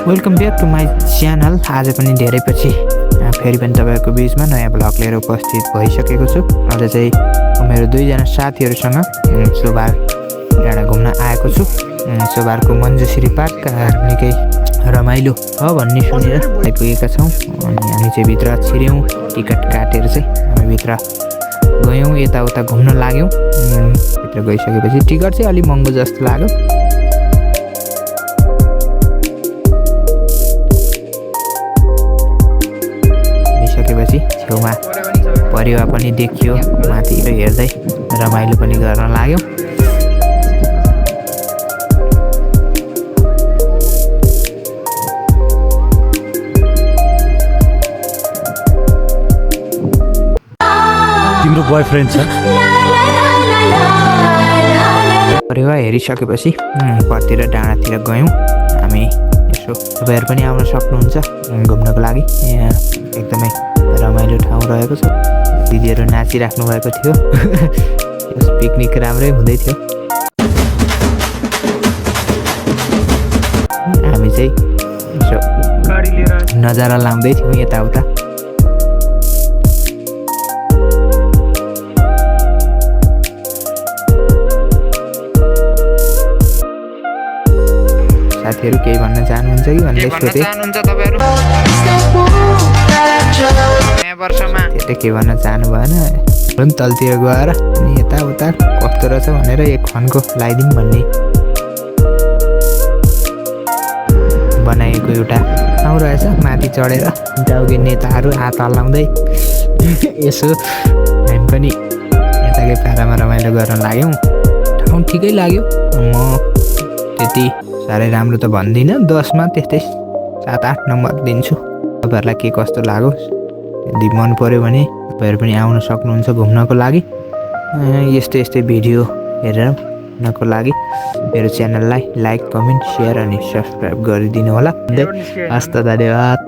Welcome back to my channel. आज पनि धेरै पछि फेरि पनि तपाईँहरूको बिचमा नयाँ भ्लग लिएर उपस्थित भइसकेको छु। आज चाहिँ मेरो दुईजना साथीहरूसँग सोबार डाँडा घुम्न आएको छु। सोबारको मञ्जुश्री पार्क निकै रमाइलो हो भन्ने सुनेर आइपुगेका छौँ। अनि हामी चाहिँ भित्र छिर्यौँ, टिकट काटेर चाहिँ हामी भित्र गयौँ, यताउता घुम्न लाग्यौँ। भित्र गइसकेपछि टिकट चाहिँ अलिक महँगो जस्तो लाग्यो। सकेपछि छेउमा परेवा पनि देखियो, माथिबाट हेर्दै रमाइलो पनि गर्न लाग्यो। तिम्रो बोयफ्रेन्ड छ? परेवा हेरिसकेपछि परतिर डाँडातिर गयौँ हामी। यसो तपाईँहरू पनि आउन सक्नुहुन्छ घुम्नको लागि। यहाँ एकदमै रमाइलो ठाउँ रहेको छ। दिदीहरू नाचिराख्नु भएको थियो। पिकनिक राम्रै हुँदै थियो। हामी चाहिँ यसो नजारा लाउँदै थियौँ यताउता। साथीहरू केही भन्न चाहनुहुन्छ कि भनेर सोधे। त्यसले के भन्न चाहनु भएन, पनि तलतिर गएर अनि यताउता कस्तो रहेछ भनेर एक फनको लगाइदिउँ भन्ने बनाएको एउटा ठाउँ रहेछ। माथि चढेर गाउँको नेताहरू हात हल्लाउँदै यसो हामी पनि यताकै पारामा रमाइलो गर्न लाग्यौँ। ठाउँ ठिकै लाग्यो। म त्यति साह्रै राम्रो त भन्दिनँ, 10मा त्यस्तै 7-8 नम्बर दिन्छु। तपाईँहरूलाई के कस्तो लाग्यो, यदि मन पऱ्यो भने तपाईँहरू पनि आउन सक्नुहुन्छ घुम्नको लागि। यस्तै भिडियो हेर्नको लागि मेरो च्यानललाई लाइक, कमेन्ट, सेयर अनि सब्सक्राइब गरिदिनु होला। हस्त, धन्यवाद।